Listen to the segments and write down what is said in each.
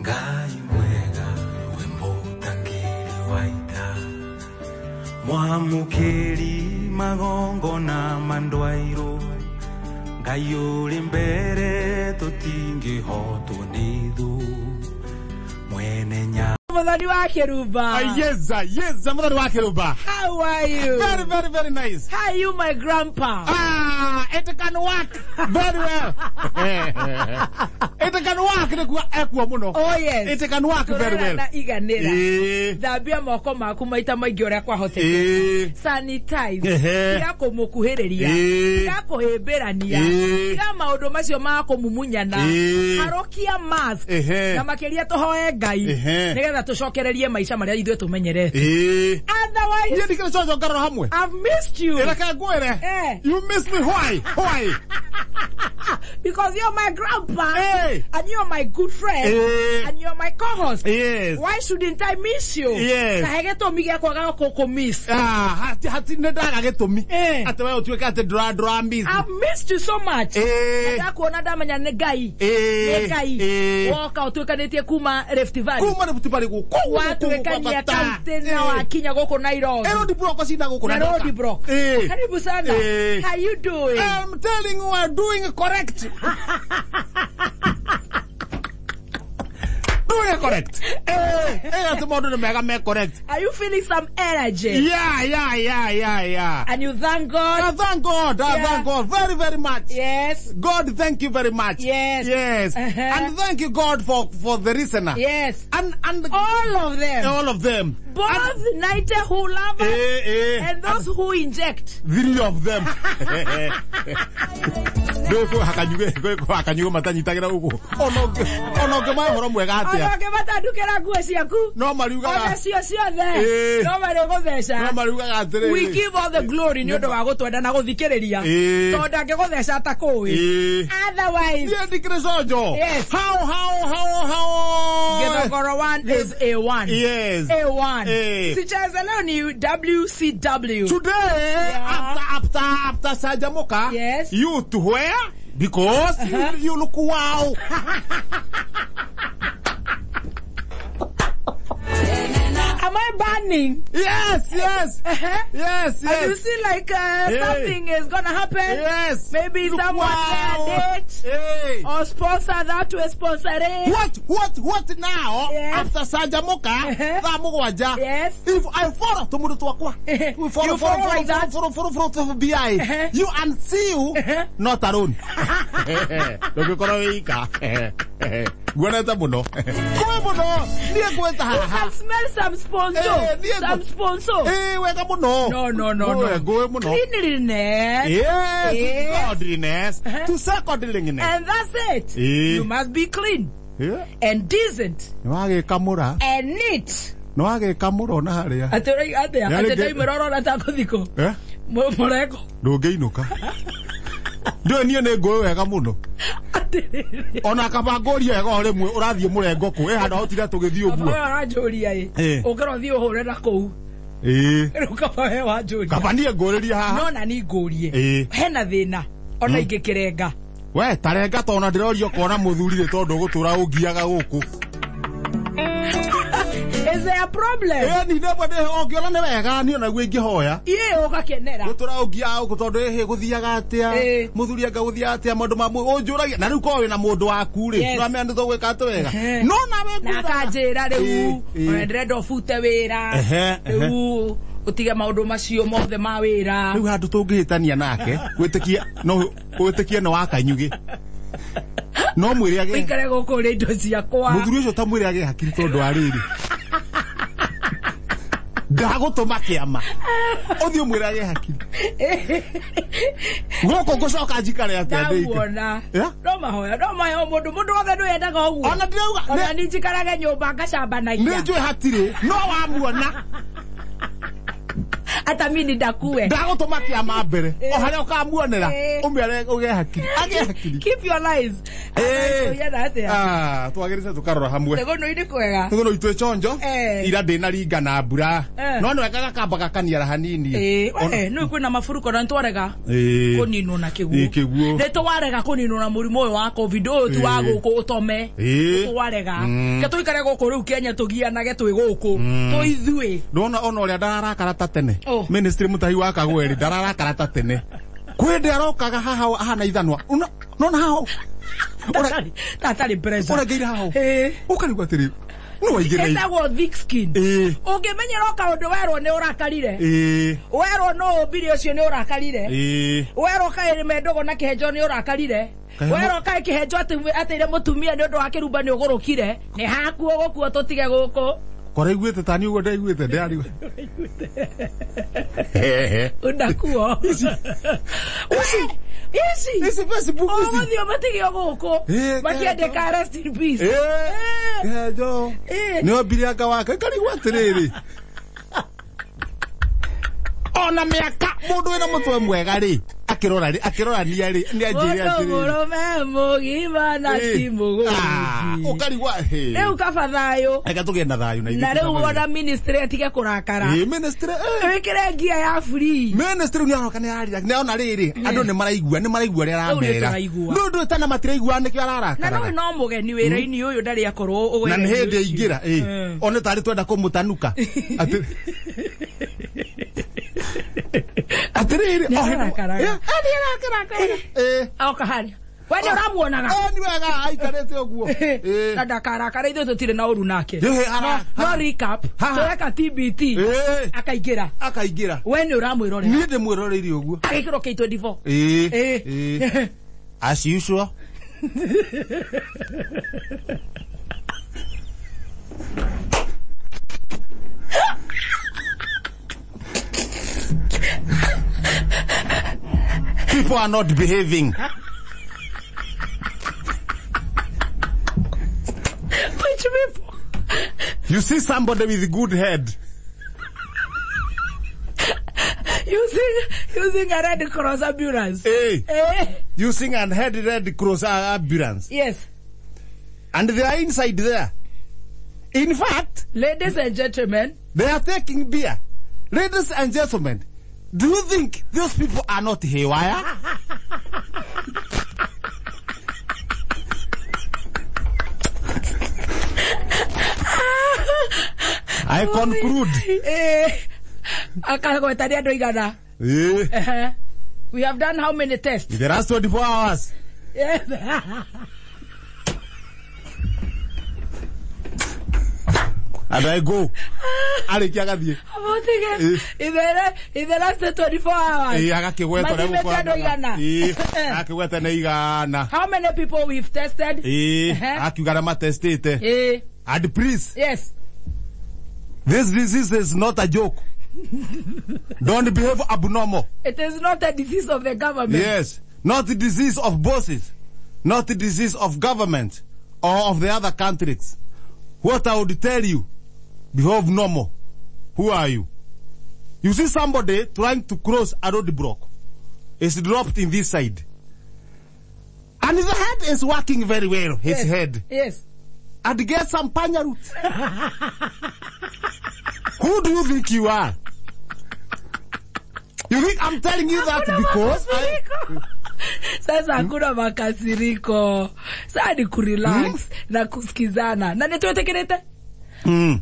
Ngai mwega we mũtangĩri wa ita, mwamũkĩri magongona ma ndwairũ, Ngai ũrĩ mbere tũtingĩhotwo nĩ thũ, mwene nya Muthoni wa Kirumba. Yes, yes, Muthoni wa Kirumba. How are you? Very, very, very nice. How are you, my grandpa? Ah, it can work very well. It can work nĩguo ekuo mũno. Oh yes. It can work very well. Na iganĩra. Ĩĩ. Thambia moko maku maita maingĩ ũrĩa kwahoteka. Ĩĩ. Sanitize. Ehe. Tiga kũmũkuhĩrĩria. Ĩĩ. Tiga kũhĩmbĩrania. Ĩĩ. Tiga maũndũ macio ma kũmumunyana. Ĩĩ. Harũkia mask. Ehe. Na makĩria tũhoe Ngai. Ehe. Nĩgetha tũcokererie maica marĩa ithuĩ tũmenyerete. Ĩĩ. Otherwise, Niĩ ndikĩrĩ coco ngarora hamwe. I've missed you. Reke ngwĩre. Eh. You miss me why? Why? Because you're my grandpa. Hey. And you're my good friend. Eh. And you're my co-host. Yes. Why shouldn't I miss you? Yes. Kahe gĩtũmi gĩa kwaga gũkũmiss. Ah, hati hati nĩ ndaga gĩtũmi. Eh. Atĩ we ũtuĩke atĩ ndũra ndũra miss. I've missed you so much. Eh. Ndakuona ndamenya nĩ Ngai. Eh. Nĩ Ngai. Eh. Woka ũtuĩkanĩtie kuma Rift Valley. Kuma Rift Valley gũkũ. Watuĩkania kaunti na wakinya gũkũ Nairobi. Road block cina gũkũ Na road block. Eh. Karibu sana. Eh. How you doing? I'm telling you, I'm doing correct. Doing correct. Eh, eh, atĩ maũndũ nĩ mega me correct. Are you feeling some energy? Yeah. And you thank God? I thank God. I Yeah. thank God very, very much. Yes. God, thank you very much. Yes. Yes. Uh-huh. And thank you, God, for the listener. Yes. And All of them. all of them. Both night who love us Eh, eh. and those who inject. Three of them. Ndå kwä hakanyugo matanyitagä ra å guo ona å ngä mahe å horo mwega atä Ona ũngĩmatandukĩra nguo ciaku no ona mariugaga cio ciothe Eh. no marĩgũtheca. No mariugaga atä We give all the glory nĩ ũndũ wa gũtwenda na gũthikĩrĩria Eh. tondũ ndangĩgũtheca atakũĩ. Otherwise, niä ndikärä cojo. Yes. How Githogoro 1 is A1. Yes. A1. Eh. Sicheze leo ni WCW. Today, Yeah. after Sajamoka, Yes. you to where? Because you look wow. Am I burning? Yes, yes. Uh-huh. Yes, And you yes. see like Hey. something is gonna happen. Yes. Maybe Look someone wow. date Hey. or sponsor that to sponsor it. What now? Yes. After Sajamoka, Uh-huh. thaa mũgwanja. Yes. If I follow tũmũndũ twakwa. You Follow, follow follow, like that? follow, follow, follow, follow, BI. Uh-huh. You and see you, Uh-huh. not alone. Ndũngĩkorwo wĩ ika. Nguonete mũno. Ngũĩ mũno. Niĩ ngwĩta You haha. can smell some sponsor. Eh, niĩ Some sponsor. Ĩĩ, wega mũno. No, no, no, no. Ngũĩ, ngũĩ mũno. Cleanliness. Yes, Yes. godliness. Uh-huh. To say godliness. And that's it. Eh. You must be clean Yeah. and decent Nĩwagĩkamũra. and neat. Nĩwagĩkamũra ona harĩa. Atĩ ũroiga atĩa? Yarĩ Atĩ ngĩ- ndaimĩra ũrona ta ngũthiĩ Eh? Mũreko. Ndũngĩinũka. Ndũĩ niĩ nĩ ngũĩ wega mũno. Atĩrĩrĩ. Ona kaba ngũrie wega o rĩmwe ũrathiĩ mũrengo kũ ĩ handũ hau tiga tũgĩthiĩ Kaba ũguo. we ũranjũria ĩ. Eh. Ũkĩra ũthiĩ ũhũre na kũu. Ĩĩ. Rĩu kaba we wanjũria. Kaba niĩ ngũrĩrie haha. No na ni ngũrie. Ĩĩ. Hena thĩna ona ingĩkĩrenga. We tarenga tona ndĩroria ũkona mũthuri rĩ tondũ ũgũtũra ũngiaga gũkũ. Is there a problem? Ĩni ndĩmwe ũngĩona nĩ wega niĩ onaguo ingĩhoya. Iĩ ũgakenera. Gũtũra ũngiaga gũkũ tondũ ĩhĩ gũthiaga atĩa Ĩĩ. mũthuri anga gũthiaga atĩa maũndũ ma ũnjũragia na rĩu korwo wĩna mũndũ waku rĩ Yes. ũramenya nĩ tũgwĩka atĩ wega Ehe. no nawe Na akanjĩra rĩu Ĩĩ, ĩĩ. ona ndĩrenda ũbute wĩra. Ehe, ehe. Rĩu ũtige maũndũ macio mothe ma wĩra. Rĩu handũ tũngĩhĩtania nake gwĩtĩkia no gwĩtĩkia nĩ wa kanyugĩ no mwĩre age Ũikare gũkũ ũrĩe indo ciakwa. mũthuri ũcio ta mwĩre age hakiri tondũ wa rĩrĩ ndagũtũma kĩama ũthiĩ ũmwĩre age hakiri gũkũ ngũcoka njikare atĩa ndĩike Ndamuona. Yeah? No mahoya, no mahoya mũndũ mũndũ wothe ndwĩendaga ũguo. Ona ndĩrauga Ona ni njikarage nyũmba nĩ ngacambanagia. njũĩ hatirĩ no wamuona. Hata mi nidakue. Ndagũtũma kĩama mbere o harĩa ũkamuonera ũmĩare ũgĩe hakiri agĩe hakiri. Keep your lies. Ũyena atĩa? Ah, twagĩrĩte tũkarora hamwe. Tũgũnũ-inĩ kwega. Tũgũnũ itwĩ chonjo ira ndĩnaringa na mbura no nĩ wega gakamba gakaniara hanini. Nĩ kwĩna maburuko na nĩtwarega kũninwo na kĩguũ. Kĩguũ. Nĩtwarega kũninwo na mũrimũ ũyũ wa COVID ũyũ ti wa gũkũ ũtome. Twarega. Ke tũikare gũkũ rĩu Kenya tũgianage twĩ gũkũ. Twĩ ithuĩ. Ndona ona ũrĩa ndararakara ta tene. Ministry Mutahi wa Kagweri ndararakara ta tene. Kwĩ ndĩ arokaga haha ahana ithanwa. Nona haha. Tatarĩ pressure. Ũrengeire haha. Ũkarigwo atĩrĩ. No waigĩrĩire. Ĩtagwo thick skin. Ũngĩmenyera kaũndũ werwo nĩ ũrakarire. Werwo no ũmbire ũcio nĩ ũrakarire. Werwo kaĩ mendogo na kĩhenjo nĩ ũrakarire. Werwo kaĩ kĩhenjo atĩire mũtumia nĩ ũndũ wa kĩrumba nĩ ũgũrũkire. Nĩ haku ũgũkua tũtige gũkũ. Kora iguĩte tani ũguo ndaiguĩte ndĩrarigwo. Ũndakuo. Ici. Ici Facebook ici. Ũgũthiĩ ũmatige gũkũ. Makĩandĩka rest in peace. Kĩhenjo. Nĩ ombire anga wake ngarigwo atĩrĩrĩ. Ona mĩaka mũndũ wĩna mũtwe mwega rĩ akĩrora rĩ akĩrorania rĩ nĩ anjĩre atĩrĩrĩ. Mũndũ mũrũme mũgima na ti mũgũrũki. Ũkarigwo rĩu kaba thayũ. Reke tũgĩe na thayũ na ithuĩ. Na rĩu ona ministry atige kũrakara. Ministry wĩkĩre ngia ya free. Ministry nĩ aroka nĩ ararira. Nĩ ona rĩrĩ andũ nĩ maraigua nĩ maraigua ũrĩa aramera. Nĩ ũndũ tana matiraigua nĩkĩo ararakara. Na no mũgeni wĩra-inĩ ũyũ ndarĩ akorwo ũgwĩra. Na nĩ hĩndĩ aingĩra one tarĩ twenda kũmũtanuka. Atĩ atĩrĩrĩ o hĩndĩ oka harĩa we nĩ ũramuonaga. Nĩ wega aikarĩte ũguo. Na ndakarakara ithuĩ tũtirĩ na ũru nake. No recap tũreka TBT akaingĩra akaingĩra. We nĩ ũramwĩrorera. Niĩ ndĩmwĩroreire ũguo. Agĩkĩrwo K24. As usual. People are not behaving. Which people? You see somebody with good head. Using a Red Cross ambulance. Hey. Using a head Red Cross ambulance. Yes. And they are inside there. In fact, ladies and gentlemen, they are taking beer. Ladies and gentlemen, do you think those people are not haywire? I conclude. We have done how many tests? In the last 24 hours. Yes. And I go. Arĩkia agathiĩ. In the last 24 hours. Agakĩgweta agakĩgweta nĩ igana. How many people we've tested? Akiuga arĩa matestĩte. And please. Yes. This disease is not a joke. Don't behave abnormal. It is not a disease of the government. Yes. Not the disease of bosses. Not the disease of government or of the other countries. What I would tell you, behave normal. Who are you? You see somebody trying to cross a roadblock. It's dropped in this side. And his head is working very well, his head. Yes. And get some panya root. Who do you think you are? You think I'm telling you that because I... Sasa hakuna makasiriko. Sasa ni kurelax na kusikizana. Na nĩtwĩtĩkĩrĩte?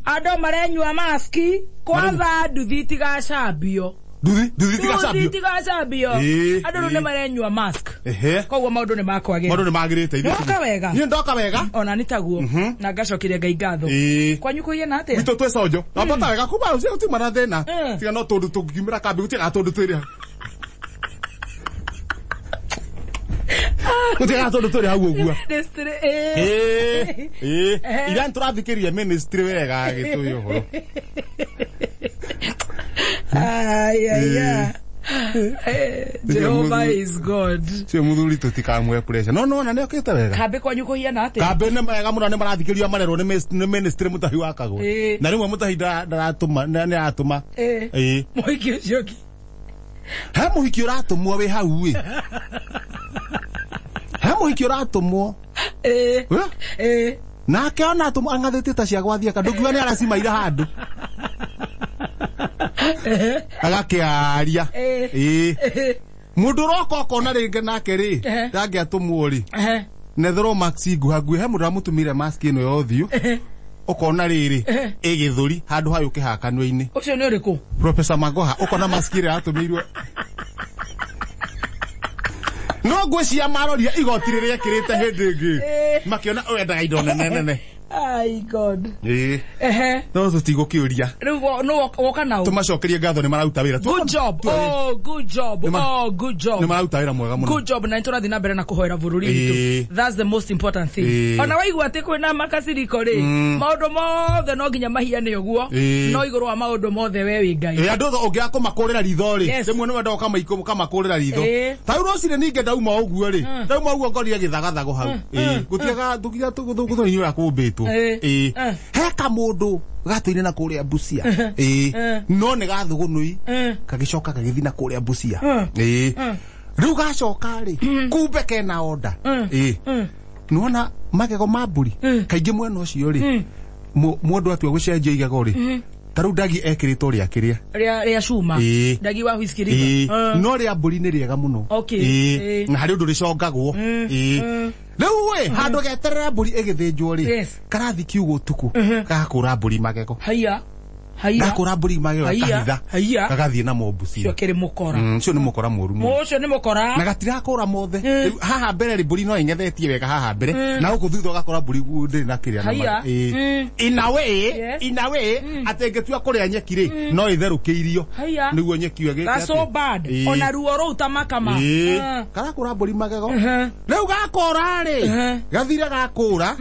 Andũ marenyua maski kwanza nduthi itigacambio. Nduthi itigacambio. Andũ rĩu nĩmarenyua mask. Koguo maũndũ nĩ makwagĩra. Maũndũ nĩ magĩrĩte. Ndoka wega. Niĩ ndoka wega. Ona nĩ taguo. Na ngacokeria Ngai ngatho. Kwanyu kũhiana atĩa? Gwitũ twĩ conjo. Twambata wega kuma rũciũ gũtiuma na thĩna. Tiga no tũndũ tũngiumĩra kambĩ gũtiaga tũndũ twĩrĩ. Gũtiaga tũndũ twĩrĩ hau ũguo. Ira nĩtũrathikĩrĩria ministry wega agĩtũhe ũhoro. Aya. Jehovah is God. Cio muthuri tutikamwe pressure. No no na nĩ okĩte wega. Kambe kwanyu kũhiana atĩa? Kambe nĩ mega mũno nĩ marathikĩrio marerwo nĩ ministry Mutahi wa Kagwe. Na rĩmwe Mutahi ndaratũma nĩ aratũma. Ĩĩ. Mũhiki ũcio ũngĩ. He mũhiki ũratũmwo wĩ hau ĩ. He mũhiki ũratũmwo. Ĩĩ. Ĩĩ. Nake ona atũmwo ang'athĩtie ta cia gwathiaka ndũngiuga nĩ aracimaire handũ. Agakĩaria. Ĩĩ. Mũndũ ũroka ũkona rĩngĩ nake rĩ ndangĩatũmwo rĩ nethero max nguhaguĩ he mũndũ ũramũtũmĩire mask ĩno ya ũthiũ ũkona rĩrĩ ĩ gĩthũri handũ hayo ũkĩhaha kanua-inĩ. Ũcio nĩ ũrĩkũ? Professor Magoha ũkona mask ĩrĩa yatũmĩirwo no ngwĩciria maroria igoti rĩrĩa ekĩrĩte hĩndĩ ĩngĩ makĩona wendaga indo nene nene. Ai God. Ĩĩ. No tũtigũkĩũria. Rĩu no woka nao. Tũmacokerie ngatho nĩ maruta wĩra. Good job. Oh, good job. Oh, good job. Nĩ maruta wĩra mwega mũno. Good job na nĩtũrathiĩ na mbere na kũhoera bũrũri witũ. That's the most important thing. Ona waigua atĩ kwĩna makasiriko rĩ, maũndũ mothe no nginya mahiane ũguo, no igũrũ wa maũndũ mothe we wĩ Ngai. Ĩĩ andũ ũngĩaga kũmakũrĩra ritho rĩ, rĩmwe nĩ wendaga ũkamakũrĩra ritho. Ta rĩu rũcinĩ ningĩ ndauma ũguo rĩ, ndauma ũguo ngorire gĩthagathago hau. Ĩĩ, gũtiaga gũthiaga ũrĩa kũmbĩtwo. Ĩĩ. He kamũndũ gatũire na kũrĩa Busia. Ĩĩ. No nĩ gathũgũnũi kagĩcoka gagĩthiĩ na kũrĩa Busia. Ĩĩ. Rĩu gacoka rĩ, kumbe kena order. Ĩĩ. Nĩwona magego ma mbũri kaingĩ mwena ũcio rĩ, mũndũ atua gũcenjia igego rĩ, ta rĩu ndagi ekĩrĩtwo rĩa kĩrĩa rĩa cuma. Ndagi wa Whiskey River. No rĩa mbũri nĩ rĩega mũno. Okay. Na harĩ ũndũ rĩcongagwo. Ĩĩ. Rĩu ĩ handũ geterera mbũri ĩgĩthĩnjwo rĩ, karathi kiugo ũtukũ gagakũra mbũri magego. Haiya. Haiya. Gakũra mbũri magego kahitha. Haiya. Gagathiĩ namo Busia. Ũcio kĩrĩ mũkora. Ũcio nĩ mũkora mũru mũno. Ũcio nĩ mũkora. Na gatirakũra mothe. Rĩu haha mbere rĩ mbũri no ĩng'ethetie wega haha mbere na gũkũ thutha ũgakora mbũri ndĩrĩ na kĩrĩa. Haiya. In a way, in a way atĩ ĩngĩtua kũrĩa nyeki rĩ no ĩtherũkĩirio. Haiya. Nĩguo nyeki ĩyo ĩgĩke. That's so bad. Ona ruo rũu ta makama. Karakũra mbũri magego. Rĩu gakũra rĩ, gathire gakũra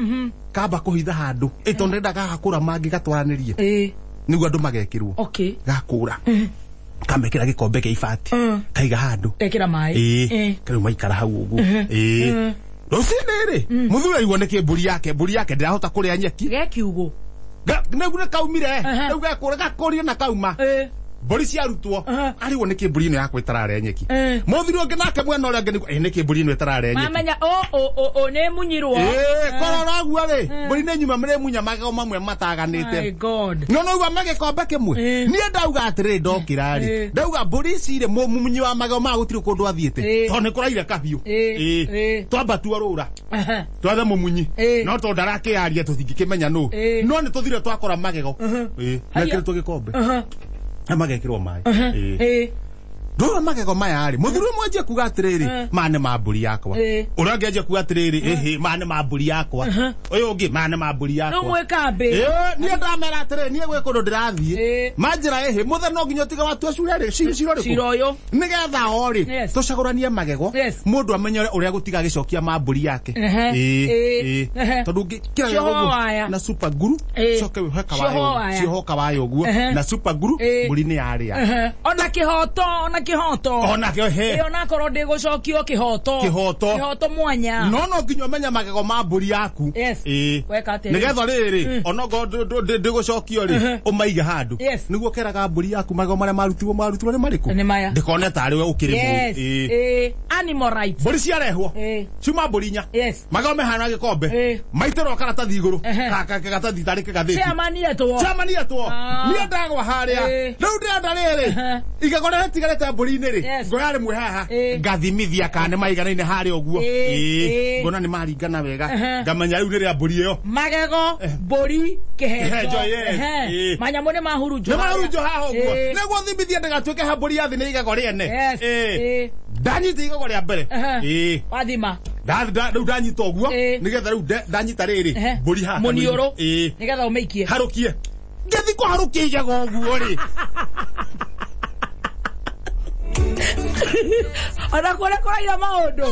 kamba kũhitha handũ. Ĩ tondũ ndĩrenda gagakũra mangĩ gatwaranĩrie. Nĩguo andũ magekĩrwo. Okay. Gakũra. Kamekĩra gĩkombe kĩa ibati. Kaiga handũ. Ekĩra maĩ. Ĩĩ. Rĩu maikara hau ũguo. Ĩĩ. Rũcinĩ rĩ, mũthuri aigua nĩkĩ mbũri yake ndĩrahota kũrĩa nyeki. Ge kiugũ. Nĩguo nĩ kaumire. Rĩu gekũra gakũrire na kauma. Mbũri ciarutwo. Arigwo nĩkĩ mbũri ĩno yakwa ĩtararĩa nyeki. Mũthuri ũngĩ nake mwena ũrĩa ũngĩ nĩguo nĩkĩ mbũri ĩno ĩtararĩa nyeki. Mamenya o nĩ munyirwo. Ĩĩ korora ũguo rĩ, mbũri nĩ nyuma mĩrĩmunya magego mamwe mataganĩte. My God. No no uga magĩkombe kĩmwe. Niĩ ndauga atĩrĩrĩ ndokĩra rĩ. Ndauga mbũri ici rĩ mũmunyi wa magego ma gũtirĩ kũndũ athiĩte. Tondũ nĩ kũraire kahiũ. Ĩĩ. Twamba tuorũra. Twathe mũmunyi. No tondũ ndarakĩaria tũtingĩkĩmenya nũ. No nĩ tũthire twakora magego. Ĩĩ. Mekĩrĩtwo gĩkombe. Na magekĩrwo maĩ. Ĩĩ. Ndora magego maya rĩ, mũthuri ũmwe anjie kuga atĩrĩrĩ, maya nĩ ma mbũri yakwa. Ũrĩa ũngĩ anjie kuga atĩrĩrĩ, ĩhĩ, maya nĩ ma mbũri yakwa. Ũyũ ũngĩ, maya nĩ ma mbũri yakwa. Rĩu mwĩ kambĩ. Ĩĩ, niĩ ndamera atĩrĩrĩ, niĩ gwĩ kũndũ ndĩrathiĩ. Manjĩra ĩhĩ, mũthenya no nginya ũtige watua cura rĩ, cira ũrĩkũ? Cira ũyũ. Nĩgetha o rĩ, tũcagũranie magego, mũndũ amenye ũrĩa gũtiga agĩcokia ma mbũri yake. Ĩĩ, ĩĩ. Tondũ ũngĩkĩra ũguo na super glue, coke wĩohe kawaya, cioho kawaya ũguo, na super glue, mbũri nĩ yarĩa. Ona kĩhoto, ona kĩhoto. Ona kĩho. Ĩĩ onakorwo ndĩgũcokio kĩhoto. Kĩhoto. Kĩhoto mwanya. No no nginya ũmenye magego ma mbũri yaku. Ĩĩ. Weka atĩa? Nĩgetha rĩrĩ, onokorwo ndĩgũcokio rĩ, ũmaige handũ. Nĩguo keraga mbũri yaku magego marĩa marutirwo nĩ marĩkũ? Nĩ maya. Ndĩkone tarĩ we ũkĩrĩ mũru. Ĩĩ. Animal rights. Mbũri ciarehwo. Ciuma mbũri inya. Magego mehana gĩkombe. Maitĩrwo karatathi igũrũ. Karatathi tarĩ kĩgathĩti. Chairman etwo. Chairman etwo. Niĩ ndagwa harĩa. Rĩu ndĩrenda rĩrĩ. Igego rĩrĩa rĩtigarĩte mbũri-inĩ rĩ, ngoya rĩmwe haha, ngathimithia kana nĩ maiganaine harĩa ũguo. Ĩĩ. Ngona nĩ maringana wega. Ngamenya rĩu nĩ rĩa mbũri ĩyo. Magego, mbũri, kĩhenjo. Manyamũ nĩ mahurunjwo. Nĩ mahurunjwo haha ũguo. Nĩguo thimithie ndĩgatuĩke ha mbũri yathi nĩ igego rĩene. Ĩĩ. Ndanyita igego rĩa mbere. Ĩĩ. Wathima. Rĩu ndanyita ũguo, nĩgetha rĩu ndanyita rĩrĩ, mbũri haha. Mũniũrũ. Ĩĩ. Nĩgetha ũmĩikie. Harũkie. Ngĩthiĩ kũharũkia igego ũguo rĩ. Ona kũrĩa kũraira maũndũ.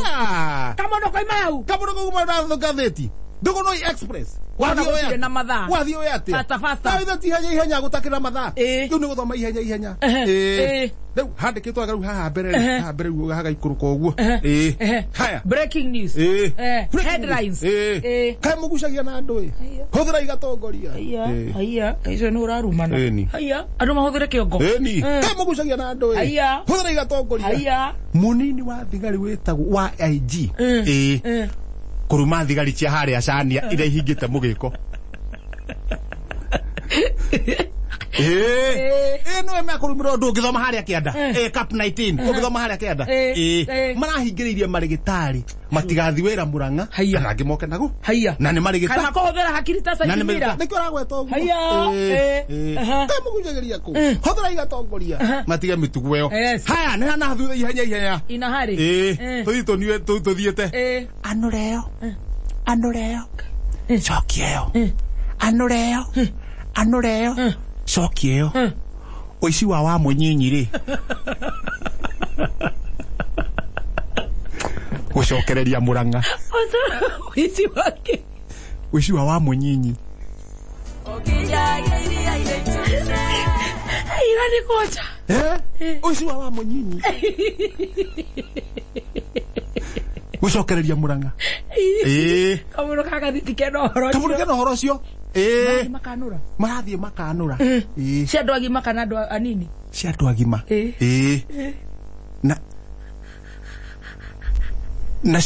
Kamũndũ koima hau. Kamũndũ koima ngathĩti. Ndugunoi Express. Wona gũtirĩ na mathaa. Wathiĩ ũĩ atĩa? Faster, faster. Na ithe ti ihenya ihenya gũtakĩra mathaa. Ĩĩ. Rĩu nĩ gũthoma ihenya ihenya. Ĩĩ. Rĩu handĩkĩtwo rĩu haha mbere rĩ, haha mbere rĩu hagaikũrũka ũguo. Ĩĩ. Ehe. Haya. Breaking news. Ĩĩ. Eh, headlines. Ĩĩ. Ĩĩ. Kaĩ mũgucagia na andũ ĩ. Hũthĩra igatongoria. Haiya, Ĩĩ. haiya, icio nĩ ũrarumana. Ĩni. Haiya, andũ mahũthĩre kĩongo. Ĩni. Eh. Kaĩ mũgucagia na andũ ĩ. Haiya. Hũthĩra igatongoria. Haiya. Munini wa thigari wĩtagwo wa IG. Ĩĩ. Eh. Kũruma thigari cia harĩa Cania iria ihingĩte mũgĩko. Ĩĩ. Ĩĩ nĩwe mekũrumĩra ũndũ ũngĩthoma harĩa kĩanda. Ĩĩ Cup 19 ũngĩthoma harĩa kĩanda. Ĩĩ. Ĩĩ. Marahingĩrĩirie marĩgĩtarĩ matigathi wĩra Murang'a Haiya. kana angĩ moke naguo. Haiya. Na nĩ marĩgĩtarĩ. Kana kũhũthĩra hakiri ta Na nĩ Saidimira. marĩgĩtarĩ. Nĩkĩo ũragweta ũguo. Haiya. Ĩĩ. Ĩĩ. Ĩĩ. Aha. Kaĩ mũgucagĩria kũ? Hũthĩra igatongoria. Matige mĩtugo ĩyo. Yes. Haya nĩ hana thutha ihenya ihenya. Ina harĩ. Ĩĩ. Eh. Tũthiĩ tũniwe tũthiĩte. Ĩĩ. Anũreo. Anũreo. Cokia ĩyo. Anũreo. Anũreo. Cokia ĩyo. Ũici wa wa mũnyinyi rĩ. Gũcokereria Murang'a. Ũici wake. Ũici wa wa mũnyinyi. Ira nĩ koja. Eh? Ũici wa wa mũnyinyi. Gũcokereria Murang'a. Ĩĩ. Kamũndũ gagathiti kena ũhoro ũcio. Kamũndũ kena ũhoro ũcio. Ĩĩ. Marathiĩ makanũra. Marathiĩ makanũra. Ĩĩ. Cia andũ agima kana andũ anini? Cia andũ agima. Ĩĩ. Ĩĩ. Na na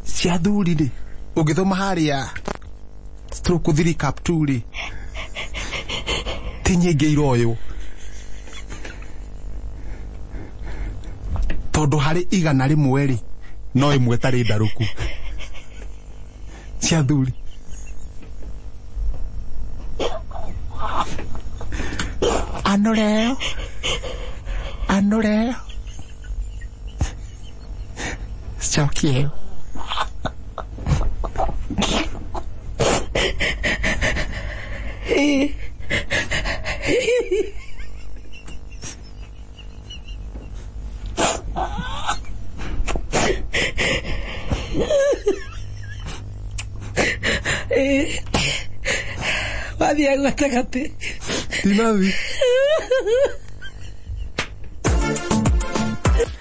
cia athuri rĩ, ũngĩthoma harĩa stroke 3 cup 2 rĩ, ti nyingĩ iroywo. Tondũ harĩ 100 rĩ, no ĩmwe ĩtarĩ ndarũku. Cia athuri. Anũreo. Anũreo. Cokia ĩyo. Wathiĩ gatagatĩ. Tinathi.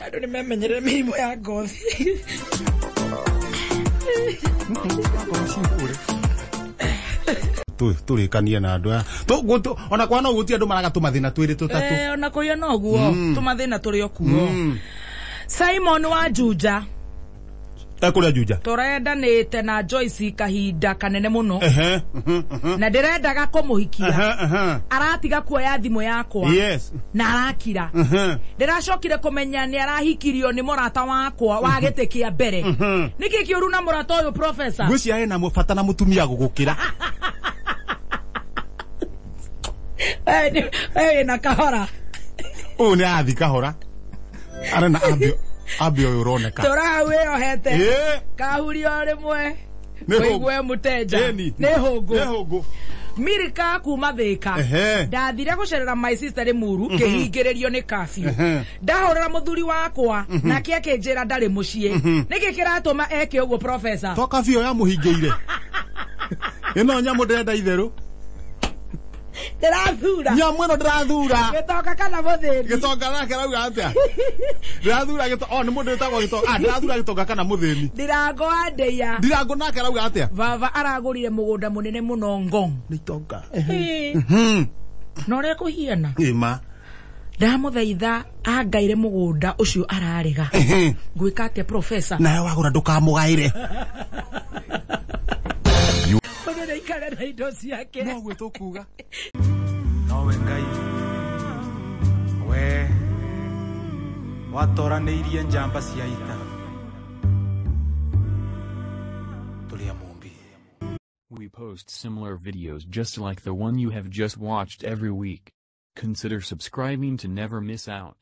Andũ nĩ memenyerere mĩrimũ ya ngothi. Tũrĩkanie na andũ aya. Ona kwa no gũtirĩ andũ maraga tũmathĩna twĩrĩ tũtatũ. Eh, ona kũrĩa noguo tũmathĩna tũrĩ o kuo. Simon wa Juja. Kũrĩa Juja. Tũrendanĩte na Joyce kahinda kanene mũno. Ehe. Na ndĩrendaga kũmũhikia. Ehe. Aratiga kuoya thimũ yakwa. Yes. Na arakira. Ndĩracokire kũmenya nĩ arahikirio nĩ mũrata wakwa wa gĩtĩ kĩa mbere. Nĩkĩ kĩũru na mũrata ũyũ professor? Ngwĩciria ena bata na mũtumia gũgũkĩra. We wĩna kahora. Ũyũ nĩ arathi kahora. Arena ambe ũyũ ũroneka. Tũra hau wĩyohete. Ĩĩ. Kahurio rĩmwe. Nĩ hũngũ. Ũigue mũteja. Ĩni. Nĩ hũngũ. Nĩ hũngũ. Mirika kuma Thika. Ehe. Ndathire gũcerera my sister Limuru ngĩhingĩrĩrio nĩ curfew. Ndahũrĩra mũthuri wakwa nake akĩnjĩra ndarĩ mũciĩ. Nĩkĩ kĩratũma eke ũguo professor? To curfew yamũhingĩire. Ĩno nyamũ ndĩrenda itherũ. Ndĩrathura. Nyamũ ĩno ndĩrathura. Gĩtonga kana mũthĩni. Gĩtonga nake arauga atĩa? Ndĩrathura gĩtonga. Oh, nĩ mũndũ wĩtagwo gĩtonga. Ah, ndĩrathura gĩtonga kana mũthĩni. Ndirango wa Ndeia. Ndirango nake arauga atĩa? Baba aragũrire mũgũnda mũnene mũno Ngong. Nĩ itonga. Na ũrĩa kũhiana. Ĩma. Ndamũthaitha angaire mũgũnda ũcio ararega. Ngwĩka atĩa professor? Nawe wagũra ndũkamũgaĩre. Mũndũ nĩaikare na indo ciake. Noguo tũkuga. Nowe Ngai we watoranĩirie njamba cia ita tũrĩ a Mũmbi. We post similar videos just like the one you have just watched every week. Consider subscribing to never miss out.